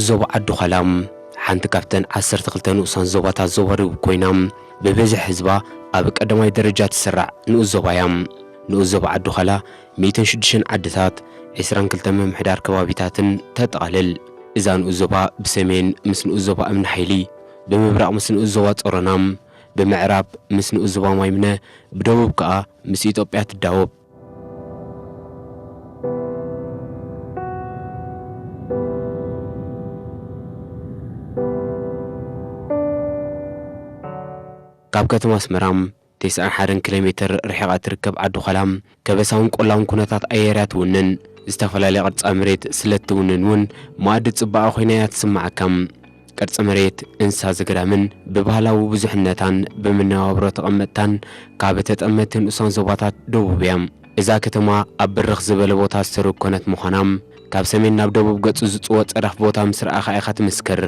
ዞባ ዓዲ ዃላ ሓንቲ ካብተን ዓሰርተ ክልተ ንኡሳን ዞባታት ዞባ ደቡብ ኮይና፣ ብብዝሒ ህዝባ ኣብ ቀዳማይ ደረጃ ትስራዕ ንኡስ ዞባ እያ። ንኡስ ዞባ ዓዲ ዃላ ሚእትን ሽዱሽተን ዓድታት፣ ዕስራን ክልተን ምምሕዳር ከባቢታትን ተጠቓልል። እዛ ንኡስ ዞባ ብሰሜን ምስ ንኡስ ዞባ እምኒ ሓይሊ፣ ብምብራቕ ምስ ንኡስ ዞባ ጾሮና፣ ብምዕራብ ምስ ንኡስ ዞባ ማይምነ፣ ብደቡብ ከኣ ምስ ኢትዮጵያ ትዳወብ። ካብ ከተማ ኣስመራ ተስዓን ሓደን ኪሎ ሜትር ርሒቓ ትርከብ ዓዲ ዃላ፣ ከበሳውን ቆላውን ኩነታት ኣየር እያ ትውንን። ዝተፈላለየ ቅርጻ መሬት ስለ እትውንን እውን መኣዲ ጽባቐ ኮይና እያ ትስምዓካ። ቅርጺ መሬት፣ እንስሳ ዘገዳምን ብባህላዊ ብዙሕነታን ብመነባብሮ ተቐመጥታን ካብ ተጠመቲ ንኡሳን ዞባታት ደቡብ እያ። እዛ ከተማ ኣብ ብርኽ ዝበለ ቦታ ዝተረኮነት ምዃና፣ ካብ ሰሜን ናብ ደቡብ ገጹ ዝጽወ ጸዳፍ ቦታ ምስ ረኣኻ ኢኻ ትምስክር።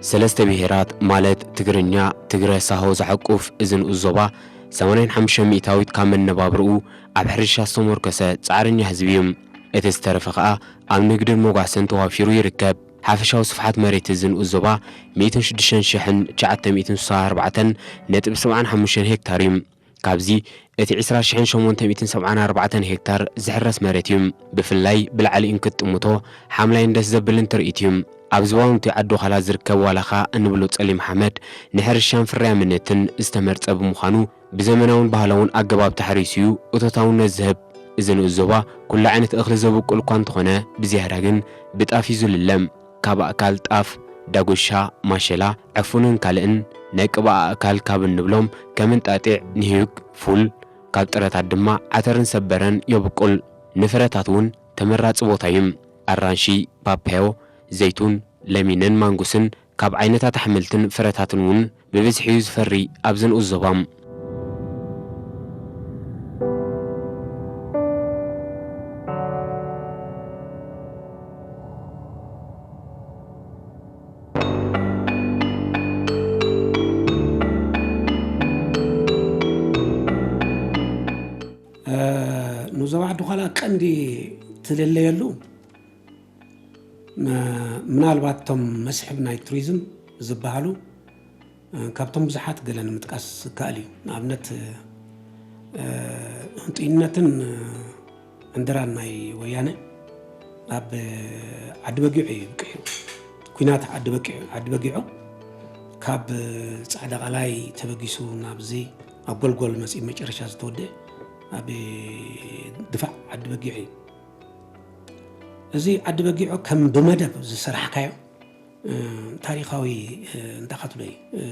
ሰለስተ ብሄራት ማለት ትግርኛ፣ ትግረ፣ ሳሆ ዝሓቁፍ እዚ ንኡስ ዞባ፣ ሰማንያን ሓሙሽተ ሚእታዊት ካብ መነባብርኡ ኣብ ሕርሻ ዝተሞርከሰ ጻዕረኛ ህዝቢ እዩ። እቲ ዝተረፈ ኸኣ ኣብ ንግድን መጓሰን ተዋፊሩ ይርከብ። ሓፈሻዊ ስፍሓት መሬት እዚ ንኡስ ዞባ ሚእትን ሽዱሽተን ሽሕን ትሽዓተ ሚእትን ስሳን ኣርባዕተን ነጥቢ ሰብዓን ሓሙሽተን ሄክታር እዩ። ካብዚ እቲ ዕስራ ሽሕን ሸሞንተ ሚእትን ሰብዓን ኣርባዕተን ሄክታር ዝሕረስ መሬት እዩ። ብፍላይ ብላዕሊ እንክትጥምቶ ሓምላይን ደስ ዘብልን ትርኢት እዩ። ኣብ ዝባኑ እቲ ዓዲ ዃላ ዝርከብ ዋላኻ እንብሎ ጸሊም ሓመድ ንሕርሻን ፍርያምነትን ዝተመርጸ ብምዃኑ ብዘመናውን ባህላውን ኣገባብ ተሓሪሱ እዩ እቶታውነት ዝህብ። እዚ ንኡስ ዞባ ኩሉ ዓይነት እኽሊ ዘብቁል እኳ እንተኾነ ብዝያዳ ግን ብጣፍ እዩ ዝልለ። ካብ ኣእካል ጣፍ፣ ዳጉሻ፣ ማሸላ፣ ዕፉንን ካልእን፣ ነቅባ ኣእካል ካብ እንብሎም ከም እንጣጢዕ፣ ንህዩግ፣ ፉል፣ ካብ ጥረታት ድማ ዓተርን ሰበረን የብቁል። ንፍረታት እውን ተመራጺ ቦታ እዩ። ኣራንሺ፣ ፓፓዮ፣ ዘይቱን፣ ለሚንን ማንጉስን ካብ ዓይነታት ኣሕምልትን ፍረታትን እውን ብብዝሒ እዩ ዝፈሪ ኣብዚ ንኡስ ዞባ። እ፣ ንዞባ ዓዲ ዃላ ቀንዲ ትልለየሉ፣ ም-፣ ምናልባት እቶም መስሕብ ናይ ቱሪዝም ዝበሃሉ፣ እ፣ ካብቶም ብዙሓት ገለ ንምጥቃስ ዝከኣል እዩ። ንኣብነት፣ እ፣ ህንጡይነትን፣ እ፣ ዕንደራን ናይ ወያነ ኣብ ዓዲ በጊዖ እዩ ብቂዑ። ኲናት ዓዲ በቂዑ፣ ዓዲ በጊዖ ካብ ጻዕዳ ቃላይ ተበጊሱ ናብዚ ኣብ ጎልጎል መጺኡ መጨረሻ ዝተወደአ ኣብ ድፋዕ ዓዲ በጊዖ እዩ። እዚ ዓዲ በጊዖ ከም ብመደብ ዝሰራሕካዮ፣ እ፣ ታሪኻዊ፣ እ፣ እንታይ ካትብሎ እዩ፣ እ፣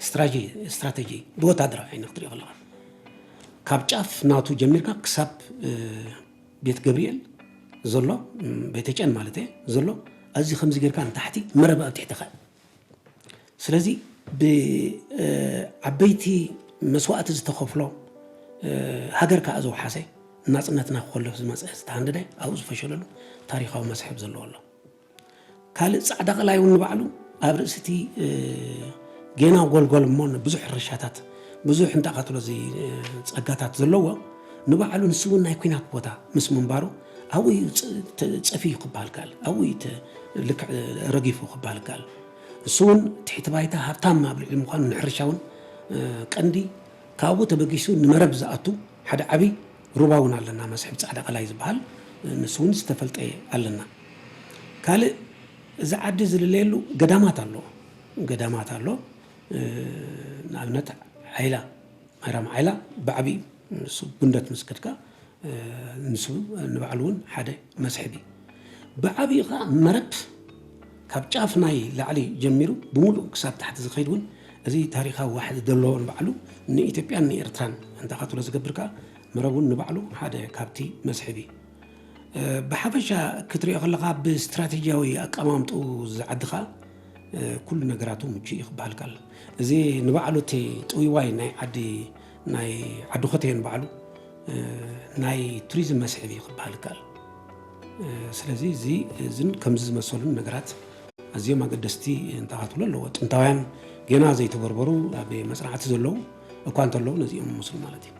ስትራጂ-፣ ስትራተጂ ብወታደራዊ ዓይኒ ክትሪኦ ከለኻ፣ ካብ ጫፍ ናቱ ጀሚርካ ክሳብ፣ እ፣ ቤት ገብርኤል ዘሎ፣ ም፣ ቤተ ጨን ማለት እየ፣ ዘሎ፣ ኣዚ ከምዚ ጌርካ ንታሕቲ፣ መረብ ኣብ ትሕትኻ። ስለዚ ብ-፣ እ፣ ዓበይቲ መስዋእቲ ዝተኸፍሎ፣ እ፣ ሃገር ከኣ ዘውሓሰ፣ ናጽነትና ክኾልፍ ዝመጸ ዝተሃንደደ፣ ኣብኡ ዝፈሸለሉ ታሪኻዊ መስሕብ ዘለዎ ኣሎ። ካልእ ጻዕዳ ቀላይ እውን ንባዕሉ ኣብ ርእሲ እቲ፣ እ፣ ጌና ጎልጎል እሞ ብዙሕ ሕርሻታት፣ ብዙሕ እንታይ ካትብሎ እዚ፣ እ፣ ጸጋታት ዘለዎ ንባዕሉ ንሱ እውን ናይ ኲናት ቦታ ምስ ምንባሩ ኣብኡ እዩ ጸ-፣ ተ-፣ ጸፊዩ ክበሃል ይከኣል። ኣብኡ እዩ ተ-፣ ልክዕ ረጊፉ ክበሃል ይከኣል። ንሱ እውን ትሕቲ ባይታ ሃብታም ኣብ ልዕሊ ምዃኑ ንሕርሻ እውን፣ እ፣ ቀንዲ ካብኡ ተበጊሱ ንመረብ ዝኣቱ ሓደ ዓቢ ሩባ እውን ኣለና፣ መስሕብ ጻዕዳ ቀላይ ዝበሃል፣ ንሱ እውን ዝተፈልጠ ኣለና። ካልእ እዚ ዓዲ ዝልለየሉ ገዳማት ኣሎ፣ ገዳማት ኣሎ። እ፣ ንኣብነት ዓይላ፣ ማይራም ዓይላ ብዓቢ ንሱ ጉንደት ምስ ከድካ፣ እ፣ ንሱ ንባዕሉ እውን ሓደ መስሕብ እዩ። ብዓቢኡ ኸዓ መረብ ካብ ጫፍ ናይ ላዕሊ ጀሚሩ ብምሉእ ክሳብ ታሕቲ ዝኸይድ እውን፣ እዚ ታሪኻዊ ዋሕዚ ዘለዎ ንባዕሉ ንኢትዮጵያን ንኤርትራን እንተ ኸትብሎ ዝገብር ከኣ፣ መረብ እውን ንባዕሉ ሓደ ካብቲ መስሕብ እዩ። እ፣ ብሓፈሻ ክትሪኦ ከለኻ ብስትራቴጂያዊ ኣቀማምጥኡ እዚ ዓዲ ኸኣ፣ እ፣ ኩሉ ነገራቱ ምቹእ እዩ ክበሃል ይከኣል። እዚ ንባዕሉ እቲ ጥውይዋይ ናይ ዓዲ፣ ናይ ዓዲ ኾተየ ንባዕሉ፣ እ፣ ናይ ቱሪዝም መስሕብ እዩ ክበሃል ይከኣል። ስለዚ እዚ እዝን ከምዚ ዝመሰሉን ነገራት ኣዝዮም ኣገደስቲ እንታይ ክትብሎ ኣለዎ። ጥንታውያን ጌና ዘይተበርበሩ ኣብ መጽናዕቲ ዘለዉ እኳ እንተለዉ ነዚኦም ይመስሉ ማለት እዩ።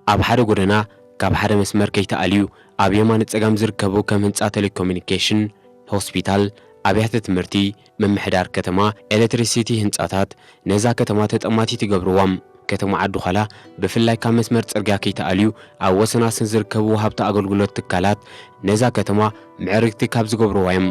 ኣብ ሓደ ጎደና ካብ ሓደ መስመር ከይተኣልዩ ኣብ የማነ ጸጋም ዝርከቡ ከም ህንጻ ቴሌኮሙኒኬሽን፣ ሆስፒታል፣ ኣብያተ ትምህርቲ፣ ምምሕዳር ከተማ፣ ኤሌክትሪሲቲ ህንጻታት ነዛ ከተማ ተጠማቲት ይገብርዎም። ከተማ ዓዲ ዃላ ብፍላይ ካብ መስመር ጽርግያ ከይተኣልዩ ኣብ ወሰናስን ዝርከቡ ወሃብቲ ኣገልግሎት ትካላት ነዛ ከተማ ምዕርግቲ ካብ ዝገብርዋ እዮም።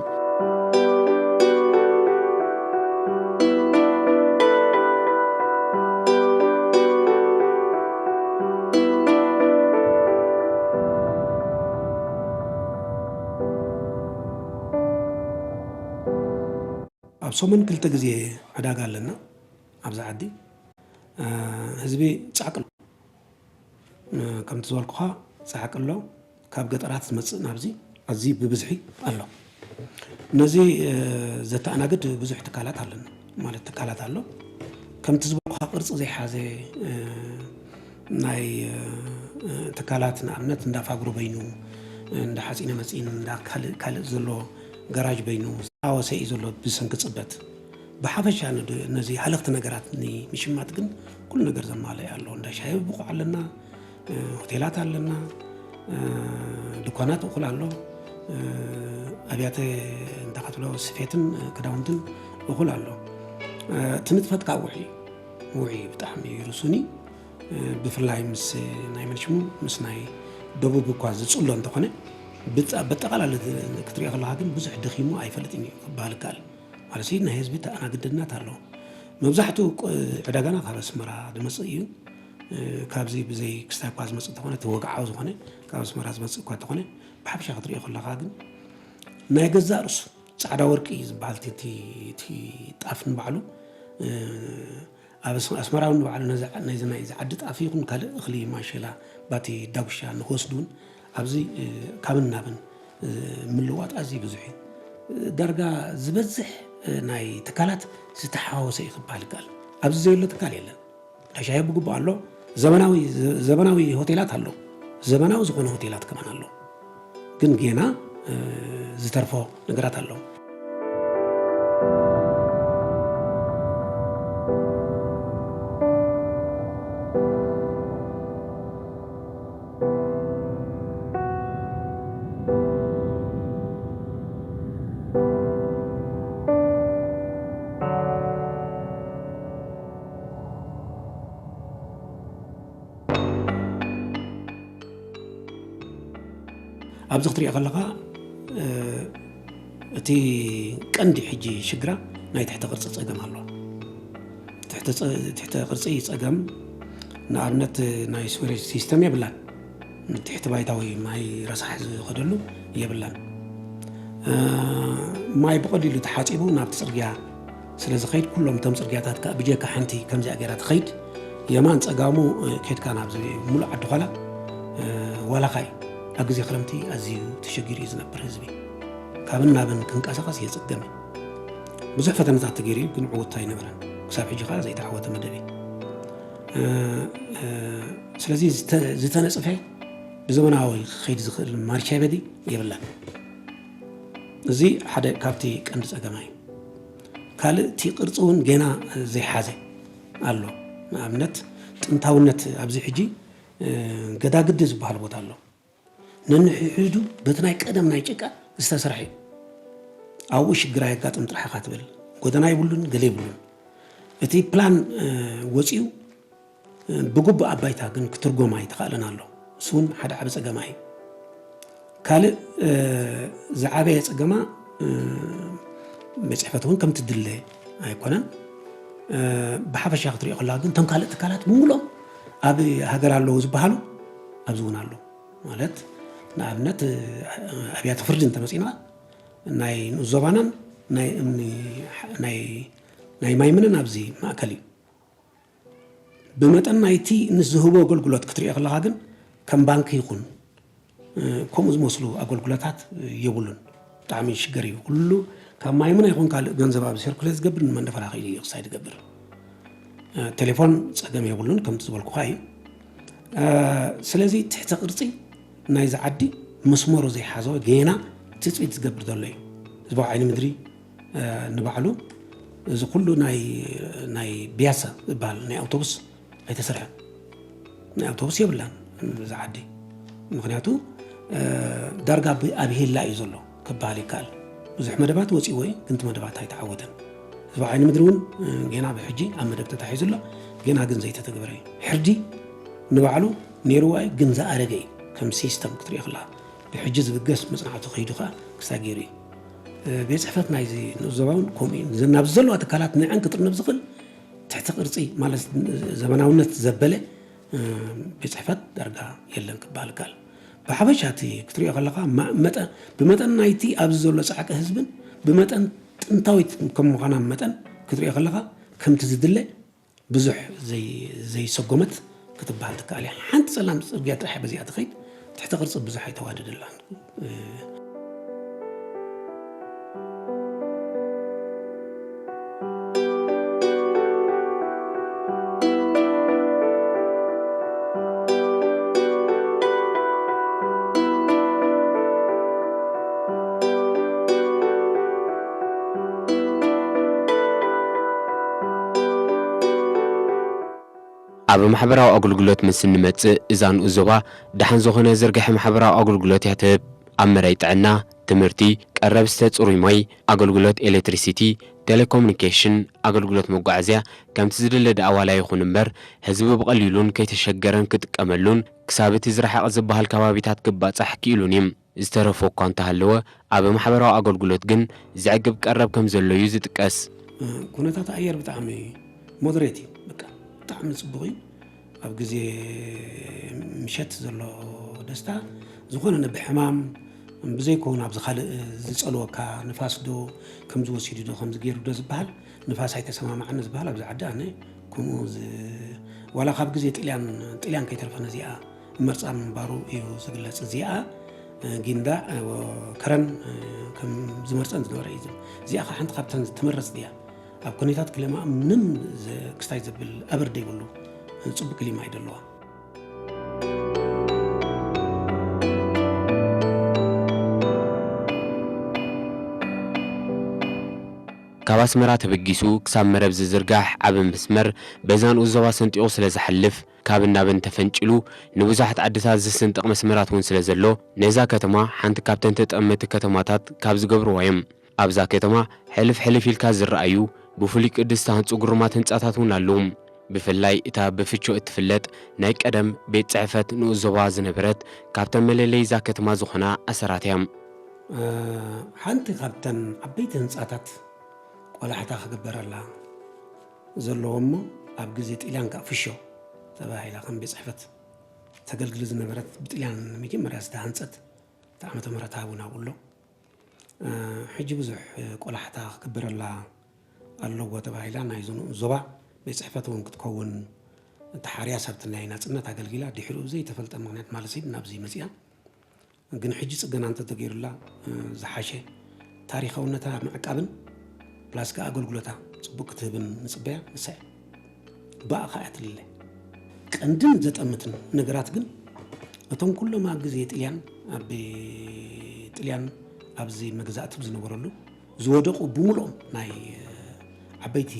ኣብ ሰሙን ክልተ ግዜ ዕዳጋ ኣለና ኣብዚ ዓዲ። እ፣ ህዝቢ ጻዕቂ ኣሎ። እ፣ ከምቲ ዝበልኩኻ ጻዕቂ ኣሎ። ካብ ገጠራት ዝመጽእ ናብዚ ኣዝዩ ብብዝሒ ኣሎ። ነዚ፣ እ፣ ዘተኣናግድ ብዙሕ ትካላት ኣለና፣ ማለት ትካላት ኣሎ። ከምቲ ዝበልኩኻ ቅርጺ ዘይሓዘ፣ እ፣ ናይ፣ እ፣ ትካላት ንኣብነት እንዳ ፋግሮ በይኑ፣ እንዳ ሓጺነ መጺን፣ እንዳ ካልእ ካልእ ዘሎ ገራጅ በይኑ ዝተሓወሰ እዩ ዘሎ ብሰንኪ ጽበት። ብሓፈሻ ንድ-፣ ነዚ ሃለኽቲ ነገራት ንምሽማት ግን ኩሉ ነገር ዘማልአ ኣሎ። እንዳ ሻሂ ብቑዕ ኣለና፣ እ፣ ሆቴላት ኣለና፣ እ፣ ድኳናት እኹል ኣሎ፣ እ፣ ኣብያተ እንታይ ክትብሎ ስፌትን፣ እ፣ ክዳውንትን እኹል ኣሎ። እ፣ እቲ ንጥፈት ካብ ውዒ፣ ውዒ ብጣዕሚ እዩ ርሱኒ። እ፣ ብፍላይ ምስ ናይ መንሽሙ ምስ ናይ ደቡብ እኳ ዝጽሎ እንተኾነ፣ ብጣ-፣ በጠቓላሊ ክትሪኦ ከለኻ ግን ብዙሕ ደኺሙ ኣይፈልጥን እዩ ክበሃል ይከኣል። ማለት ናይ ህዝቢ ተኣናግድነት ኣሎ። መብዛሕትኡ ቁ-፣ ዕዳጋና ካብ ኣስመራ ዝመጽእ እዩ። እ፣ ካብዚ ብዘይ ክስታይ እኳ ዝመጽእ እንተኾነ፣ እቲ ወግዓዊ ዝኾነ ካብ ኣስመራ ዝመጽእ እኳ እንተኾነ፣ ብሓፈሻ ክትሪኦ ከለኻ ግን ናይ ገዛእ ርእሱ ጻዕዳ ወርቂ እዩ ዝበሃል እቲ፣ እቲ፣ እቲ ጣፍ ንባዕሉ፣ እ፣ ኣብ ኣስ-፣ ኣስመራ እውን ንባዕሉ ነዚ ዓ-፣ ናይዚ፣ ናይዚ ዓዲ ጣፍ ይኹን ካልእ እኽሊ ማሸላ ባቲ ዳጉሻ ንክወስዱ እውን ኣብዚ፣ እ፣ ካብን ናብን፣ እ፣ ምልውዋጥ ኣዝዩ ብዙሕ እዩ። እ፣ ዳርጋ ዝበዝሕ፣ እ፣ ናይ ትካላት ዝተሓዋወሰ እዩ ክበሃል ይከኣል። ኣብዚ ዘየሎ ትካል የለን። እንዳ ሻሂ ብግቡእ ኣሎ። ዘመናዊ፣ ዘ-፣ ዘመናዊ ሆቴላት ኣሎ። ዘመናዊ ዝኾነ ሆቴላት ከማን ኣሎ። ግን ጌና፣ እ፣ ዝተርፎ ነገራት ኣሎ። ኣብዚ ክትሪኦ ከለኻ፣ እ፣ እቲ ቀንዲ ሕጂ ሽግራ ናይ ትሕተ ቅርጺ ጸገም ኣሎ። ትሕተ ጸ-፣ ትሕተ ቅርጺ ጸገም፣ ንኣብነት ናይ ስዌሬጅ ሲስተም የብላን። ትሕቲ ባይታዊ ማይ ረሳሕ ዝኸደሉ የብላን። እ፣ ማይ ብቐሊሉ ተሓጺቡ ናብቲ ጽርግያ ስለ ዝኸይድ፣ ኩሎም እቶም ጽርግያታት ከኣ ብጀካ ሓንቲ ከምዚኣ ገይራ ትኸይድ፣ የማን ጸጋሙ፣ እ፣ ኬድካ ናብዚ ሙሉእ ዓዲ ዃላ፣ እ፣ ዋላኻ እዩ። ኣብ ግዜ ክረምቲ ኣዝዩ ተሸጊሩ እዩ ዝነብር ህዝቢ። ካብን ናብን ክንቀሳቐስ የጸገመ። ብዙሕ ፈተነታት ተገይሩ እዩ፣ ግን ዕውት ኣይነበረን። ክሳብ ሕጂ ከኣ ዘይተዓወተ መደብ እዩ። እ፣ እ፣ ስለዚ ዝተ-፣ ዝተነጽፈ ብዘመናዊ ክኸይድ ዝኽእል ማርሻ ቤዲ የብላን። እዚ ሓደ ካብቲ ቀንዲ ጸገማ እዩ። ካልእ እቲ ቅርጺ እውን ጌና ዘይሓዘ ኣሎ። ንኣብነት ጥንታውነት ኣብዚ ሕጂ፣ እ፣ ገዳግዲ ዝበሃል ቦታ ኣሎ። ነንሕድሕዱ በቲ ናይ ቀደም ናይ ጭቃ ዝተሰርሐ እዩ። ኣብኡ ሽግር ኣየጋጥም ጥራሕ ኢኻ ትብል። ጎደና የብሉን፣ ገለ የብሉን። እቲ ፕላን፣ እ፣ ወጺኡ፣ እ፣ ብግቡእ ኣብ ባይታ ግን ክትርጎም ኣይተኻእለን ኣሎ። እሱ እውን ሓደ ዓቢ ጸገማ እዩ። ካልእ፣ እ፣ ዝዓበየ ጸገማ፣ እ፣ ቤት ጽሕፈት እውን ከምቲ ድለ ኣይኮነን። እ፣ ብሓፈሻ ክትሪኦ ከለኻ ግን እቶም ካልእ ትካላት ብምሉኦም ኣብ ሃገር ኣለዉ ዝበሃሉ ኣብዚ እውን ኣለዉ። ማለት ንኣብነት፣ እ፣ ኣብያተ ፍርዲ እንተመጺእና ናይ ንኡስ ዞባናን ናይ እምኒ፣ ናይ ናይ ማይ ምንን ኣብዚ ማእከል እዩ። ብመጠን ናይቲ ንዝህቦ ኣገልግሎት ክትሪኦ ከለኻ ግን ከም ባንኪ ይኹን፣ እ፣ ከምኡ ዝመስሉ ኣገልግሎታት የብሉን። ብጣዕሚ ሽገር እዩ። ኩሉ ካብ ማይ ምና ይኹን ካልእ ገንዘብ ኣብ ሰርኩሌት ዝገብር ንመንደፈራ ክኢሉ እዩ ክሳይ ዝገብር። እ፣ ቴሌፎን ጸገም የብሉን ከምቲ ዝበልኩኻ እዩ። እ፣ ስለዚ ትሕተ ቅርጺ ናይዚ ዓዲ መስመሩ ዘይሓዘ ጌና ትጽቢት ዝገብር ዘሎ እዩ። ህዝባዊ ዓይኒ ምድሪ፣ እ፣ ንባዕሉ እዚ ኩሉ ናይ፣ ናይ ቢያሳ ዝበሃል ናይ ኣውቶቡስ ኣይተሰርሐን። ናይ ኣውቶቡስ የብላን እዚ ዓዲ። ምኽንያቱ፣ እ፣ ዳርጋ ኣብ፣ ኣብ ሄላ እዩ ዘሎ ክበሃል ይከኣል። ብዙሕ መደባት ወፂእዎ እዩ፣ ግን እቲ መደባት ኣይተዓወተን። ህዝባዊ ዓይኒ ምድሪ እውን፣ እ፣ ጌና ብሕጂ ኣብ መደብ ተታሒዙ ኣሎ፣ ጌና ግን ዘይተተግበረ እዩ። ሕርዲ ንባዕሉ ነይርዋ እዩ፣ ግን ዝኣረገ እዩ። ከም ሲስተም ክትሪኦ ከለኻ፣ ብሕጂ ዝብገስ መጽናዕቲ ከይዱ ከኣ ክሳብ ገይሩ እዩ። እ፣ ቤት ጽሕፈት ናይዚ ንኡስ ዞባ እውን ከምኡ እዩ። ዝ-፣ ናብ ዘለዋ ትካላት ንዐን ክጥርንፍ ዝኽእል ትሕቲ ቅርጺ፣ ማለት ዘመናውነት ዘበለ፣ እ፣ ቤት ጽሕፈት ዳርጋ የለን ክበሃል ይከኣል። ብሓፈሻ እቲ ክትሪኦ ከለኻ፣ ማ-፣ መጠ-፣ ብመጠን ናይቲ ኣብዚ ዘሎ ጻዕቂ ህዝብን ብመጠን ጥንታዊት ከም ምዃና መጠን ክትሪኦ ከለኻ፣ ከምቲ ዝድለ ብዙሕ ዘይ-፣ ዘይሰጎመት ክትበሃል ትከኣል እያ። ሓንቲ ጸላም ጽርግያ ጥራሕ በዚኣ ትኸይድ፣ ትሕተ ቅርጺ ብዙሕ ኣይተዋደደላን። ኣብ ማሕበራዊ ኣገልግሎት ምስ እንመጽእ፣ እዛ ንኡስ ዞባ ደሓን ዝኾነ ዝርግሐ ማሕበራዊ ኣገልግሎት እያ ትህብ። ኣብ መዳይ ጥዕና፣ ትምህርቲ፣ ቀረብ ዝስተ ጽሩይ ማይ፣ ኣገልግሎት ኤሌክትሪሲቲ፣ ቴሌኮሙኒኬሽን፣ ኣገልግሎት መጓዓዝያ፣ ከምቲ ዝድለ ደኣ ዋላ ይኹን እምበር፣ ህዝቢ ብቐሊሉን ከይተሸገረን ክጥቀመሉን፣ ክሳብ እቲ ዝረሓቐ ዝበሃል ከባቢታት ክባጻሕ ክኢሉን እዩ። ዝተረፎ እኳ እንተሃለወ፣ ኣብ ማሕበራዊ ኣገልግሎት ግን ዘዕግብ ቀረብ ከም ዘሎ እዩ ዝጥቀስ። ኩነታት ኣየር ብጣዕሚ ሞደሬት እዩ። በቃ፣ ብጣዕሚ ጽቡቕ እዩ። ኣብ ግዜ ምሸት ዘሎ ደስታ፣ ዝኾነ ነብሕማም ብዘይኮውን ኣብዚ ካልእ ዝጸልወካ ንፋስ ዶ ከምዚ ወሲዱ ዶ ከምዚ ገይሩ ዶ ዝበሃል፣ ንፋስ ኣይተሰማማዕን ዝበሃል ኣብዚ ዓዲ ኣነ ከምኡ ዝ-፣ ዋላ ካብ ግዜ ጥልያን፣ ጥልያን ከይተርፈ ነዚኣ መርጻ ምንባሩ እዩ ዝግለጽ። እዚኣ ጊንዳዕ ከረን ከም ዝመርጸን ዝነበረ እዩ ዝብል። እዚኣ ኸዓ ሓንቲ ካብተን ትመርጽ እያ። ኣብ ኩነታት ክሊማ ምንም ዘ-፣ ክስታይ ዘብል ኣበር ዘይብሉ ጽቡቅ ክሊማ እዩ ደለዋ። ካብ ኣስመራ ተበጊሱ ክሳብ መረብ ዝዝርጋሕ ዓቢ መስመር በዛ ንኡስ ዞባ ሰንጢቑ ስለ ዝሓልፍ፣ ካብን ናብን ተፈንጭሉ ንብዙሓት ዓድታት ዝስንጥቕ መስመራት እውን ስለ ዘሎ፣ ነዛ ከተማ ሓንቲ ካብተን ተጠመቲ ከተማታት ካብ ዝገብርዋ እዮም። ኣብዛ ከተማ ሕልፍ ሕልፍ ኢልካ ዝረኣዩ ብፍሉይ ቅዲ ዝተሃንጹ ግሩማት ህንጻታት እውን ኣለዉ። ብፍላይ እታ ብፍቾ እትፍለጥ ናይ ቀደም ቤት ጽሕፈት ንኡስ ዞባ ዝነበረት፣ ካብተን መለለዪ እዛ ከተማ ዝኾና ኣሰራት እያ። እ፣ ሓንቲ ካብተን ዓበይቲ ህንጻታት ቆላሕታ ክግበረላ ዘለዎ እሞ፣ ኣብ ግዜ ጥልያን ከኣ ፍሾ ተባሂላ ከም ቤት ጽሕፈት ተገልግል ዝነበረት፣ ብጥልያን መጀመርያ ዝተሃንጸት፣ እቲ ዓመተ ምህረት ሃቡና ብሎ። እ፣ ሕጂ ብዙሕ ቆላሕታ ክግበረላ ኣለዎ ተባሂላ ናይ ዝንኡ ዞባ ቤት ጽሕፈት እውን ክትከውን ተሓርያ፣ ሳብቲ ናይ ናጽነት ኣገልጊላ፣ ድሕሪኡ ብዘይተፈልጠ ምኽንያት ማለት እዩ ናብዚ መጺኣ። ግን ሕጂ ጽገና እንተተገይሩላ፣ እ፣ ዝሓሸ ታሪኻውነታ ምዕቃብን ፕላስ ከኣ ኣገልግሎታ ጽቡቅ ክትህብን ንጽበያ፣ ንሳ እያ። ብኣ ከኣ እያ ትልለ። ቀንድን ዘጠምትን ነገራት ግን፣ እቶም ኩሎም ኣብ ግዜ ጥልያን፣ ኣብ ጥልያን ኣብዚ መግዛእቲ ዝነበረሉ ዝወደቑ ብምልኦም ናይ፣ እ፣ ዓበይቲ፣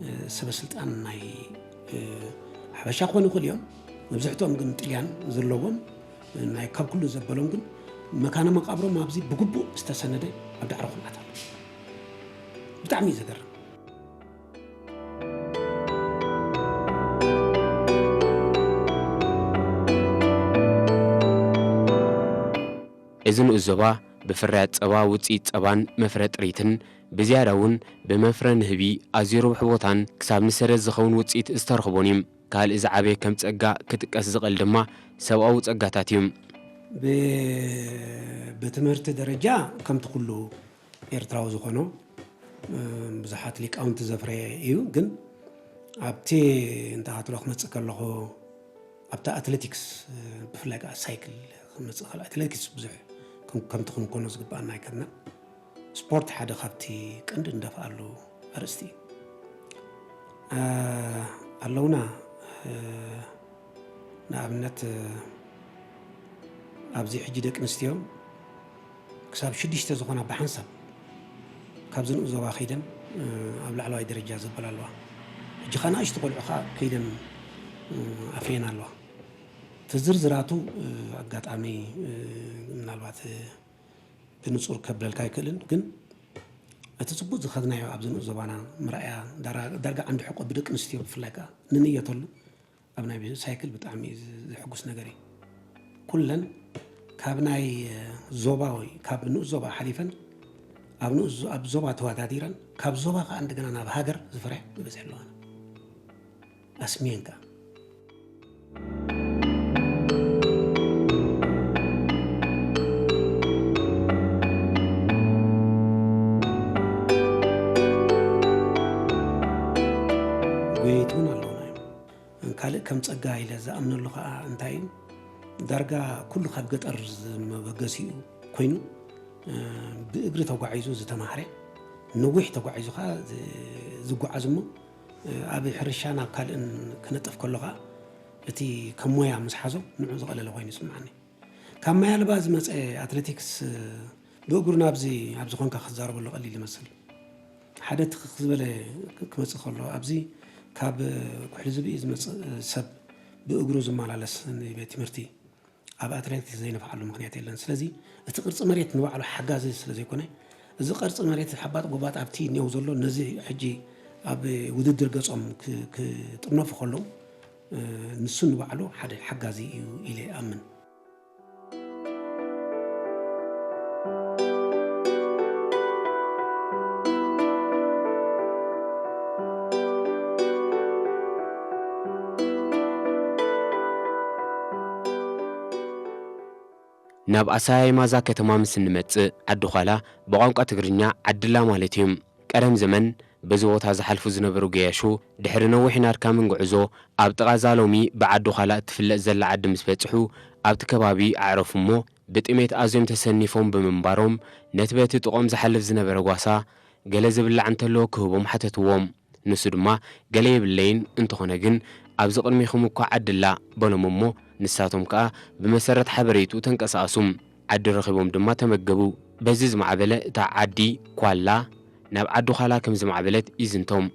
እ፣ ሰበ ስልጣን ናይ፣ እ፣ ሓበሻ ክኾኑ ይኽእሉ እዮም። መብዝሕትኦም ግን ጥልያን ዘለዎም፣ ናይ ካብ ኩሉ ዘበሎም ግን፣ መካነ መቃብሮም ኣብዚ ብግቡእ ዝተሰነደ ኣብ ዳዕሮ ኩምዓት ኣሎ። ብጣዕሚ እዩ ዘገርም። እዚ ንኡስ ዞባ ብፍርያት ጸባ፣ ውጽኢት ጸባን መፍረ ጥሪትን፣ ብዝያዳ እውን ብመፍረ ንህቢ ኣዝዩ ርቡሕ ቦታን ክሳብ ንሰደድ ዝኸውን ውጽኢት ዝተረኽቦን እዩ። ካልእ ዝዓበየ ከም ጸጋ ክጥቀስ ዝኽእል ድማ ሰብኣዊ ጸጋታት እዩ። ብ-፣ ብትምህርቲ ደረጃ ከምቲ ኩሉ ኤርትራዊ ዝኾኖ፣ ብዙሓት ሊቃውንቲ ዘፍረየ እዩ። ግን ኣብቲ እንተኻትሎ ክመፅእ ከለኹ ኣብቲ ኣትሌቲክስ፣ ብፍላይ ከዓ ሳይክል ክመፅእ ከሎ ኣትሌቲክስ ብዙሕ ከም- ከምቲ ክንኮኖ ዝግባኣና ኣይከድናን። ስፖርት ሓደ ካብቲ ቀንዲ እንደፍኣሉ ኣርእስቲ እዩ። ኣለውና፣ ንኣብነት ኣብዚ ሕጂ ደቂ ኣንስትዮ ክሳብ ሽዱሽተ ዝኾና ብሓንሳብ ካብዚ ንኡስ ዞባ ከይደን ኣብ ላዕለዋይ ደረጃ ዘበላ ኣለዋ። ሕጂ ኸዓ ንኣሽቱ ቆልዑ ኸዓ ከይደን ኣፍርየን ኣለዋ። እቲ ዝርዝራቱ ኣጋጣሚ ምናልባት ብንጹር ከብለልካ ኣይክእልን፣ ግን እቲ ጽቡቅ ዝኸድናዮ ኣብዚ ንኡስ ዞባና ምርኣያ ዳራ- ዳርጋ ዓንዲ ሕቆ ብደቂ ኣንስትዮ ብፍላይ ከኣ ንንየተሉ ኣብ ናይ ሳይክል ብጣዕሚ እዩ ዝ- ዘሕጉስ ነገር እዩ። ኩለን ካብ ናይ ዞባ ወይ ካብ ንኡስ ዞባ ሓሊፈን ኣብ ንኡስ ዞ- ኣብ ዞባ ተወዳዲረን ካብ ዞባ ከኣ እንደገና ናብ ሃገር ዝፈርያ ይበዝሕ ኣለዋና። ኣስሚየን ከኣ ጎየይቲ እውን ኣለውና እዮም። ካልእ ከም ጸጋ ኢለ ዝኣምነሉ ከኣ እንታይ እዩ፣ ዳርጋ ኩሉ ካብ ገጠር ዝመበገሲኡ ኮይኑ ብእግሪ ተጓዒዙ ዝተማህረ፣ ነዊሕ ተጓዒዙ ከኣ ዝጓዓዝ እሞ ኣብ ሕርሻ ናብ ካልእን ክነጥፍ ከሎ ከኣ እቲ ከም ሞያ ምስ ሓዞ ንዑ ዝቐለለ ኮይኑ ይስምዓኒ። ካብ ማይ ኣልባ ዝመፀ ኣትሌቲክስ ብእግሩ ናብዚ ኣብዚ ኮንካ ክትዛረበሉ ቀሊል ይመስል። ሓደ ትኽኽ ዝበለ ክመፅእ ከሎ ኣብዚ ካብ ኩሕሊ ዝብኢ ዝመፅእ ሰብ ብእግሩ ዝመላለስ ንቤት ትምህርቲ ኣብ ኣትሌቲክስ ዘይነፍዓሉ ምክንያት የለን። ስለዚ እቲ ቅርፂ መሬት ንባዕሉ ሓጋዚ ስለ ዘይኮነ እዚ ቅርፂ መሬት ሓባጥ ጎባጥ ኣብቲ እኒአው ዘሎ ነዚ ሕጂ ኣብ ውድድር ገፆም ክጥነፉ ከለዉ ንሱ ንባዕሉ ሓደ ሓጋዚ እዩ ኢለ ይኣምን። ናብ ኣሰያይማ እዛ ከተማ ምስ እንመጽእ ዓዲ ዃላ ብቋንቋ ትግርኛ ዓድላ ማለት እዩ። ቀደም ዘመን በዚ ቦታ ዝሓልፉ ዝነበሩ ገያሾ ድሕሪ ነዊሕን ኣድካምን ጉዕዞ ኣብ ጥቓ እዛ ሎሚ ብዓዲ ዃላ እትፍለጥ ዘላ ዓዲ ምስ በጽሑ ኣብቲ ከባቢ ኣዕረፉ እሞ ብጥሜት ኣዝዮም ተሰኒፎም ብምንባሮም ነቲ በቲ ጥቖም ዝሓልፍ ዝነበረ ጓሳ ገለ ዝብላዕ እንተለዎ ክህቦም ሓተትዎም። ንሱ ድማ ገለ የብለይን፣ እንተኾነ ግን ኣብዚ ቅድሚኹም እኳ ዓዲ ኣላ በሎም እሞ ንሳቶም ከኣ ብመሰረት ሓበሬትኡ ተንቀሳቐሱ። ዓዲ ረኺቦም ድማ ተመገቡ። በዚ ዝማዕበለ እታ ዓዲ ኳላ ናብ ዓዲ ዃላ ከም ዝማዕበለት ይዝንቶም።